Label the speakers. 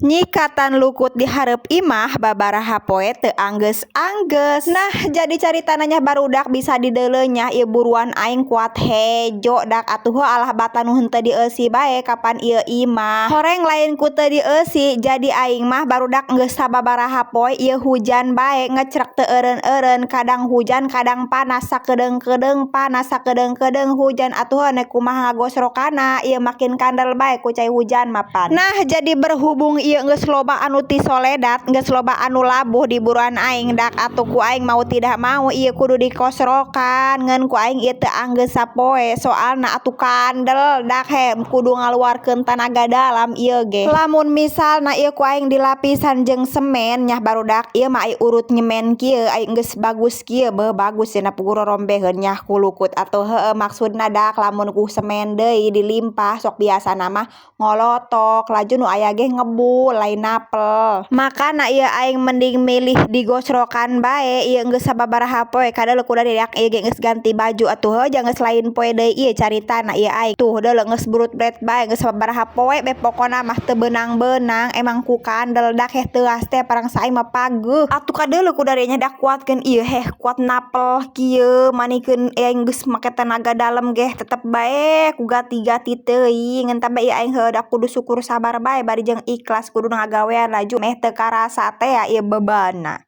Speaker 1: Nyikatan lukut di hareup imah babaraha poe teu anggeus-anggeus. Nah, jadi caritana nya, barudak, bisa dideuleu nya, ieu buruan aing kuat hejo dak atuh heuh alah bata nu henteu dieusi bae kapan ieu imah. Horeng lain ku teu dieusi, jadi aing mah, barudak, geus sababaraha poe ieu hujan bae ngecrek teu eureun-eureun, kadang hujan kadang panas, sakedeung-kedeung panas, sakedeung-kedeung hujan. Atuh heuh nek kumaha ngagosrokanna, ieu makin kandel bae ku cai hujan mapan. Nah, jadi berhubung ieu geus loba anu tisoledat, geus loba anu labuh di buruan aing, dak atuh ku aing mau tidak mau ieu kudu dikosrokan. Ngan ku aing ieu teu anggeus sapoe, soalna atuh kandel dak he kudu ngaluarkeun tanaga dalam ieu ge. Lamun misalna ieu ku aing dilapisan jeung semen nya, barudak, ieu mah ai urut nyemen kieu, ai geus bagus kieu, beuh bagus cenah puguh rorombeheun nya ku lukut atuh. Heueuh, maksudna dak lamun ku semen deui dilimpah, sok biasana mah ngolotok laju nu aya ge ngebul, lain napel. Makana ieu aing mending milih digosrokan bae. Ieu geus sababaraha poe kadeuleu kuda dak ieu ge geus ganti baju atuh heuh, geus lain poe deui ieu caritana. Ieu aing tuh deuleu geus burut-bret bae, geus sababaraha poe be pokona mah teu beunang-beunang, emang ku kandel dak heh teuas teh parangsa aing mah pageuh atuh. Kadeuleu ku nya dak kuatkeun ieu heh kuat napel kieu, manikeun aing geus make tenaga dalam ge tetep bae ku gati-gati teuing. Ngan bae ieu aing heueuh da kudu syukur sabar bae bari jeung ikhlas, kudu ngagawean laju meh teu karasa teh ieu bebanna.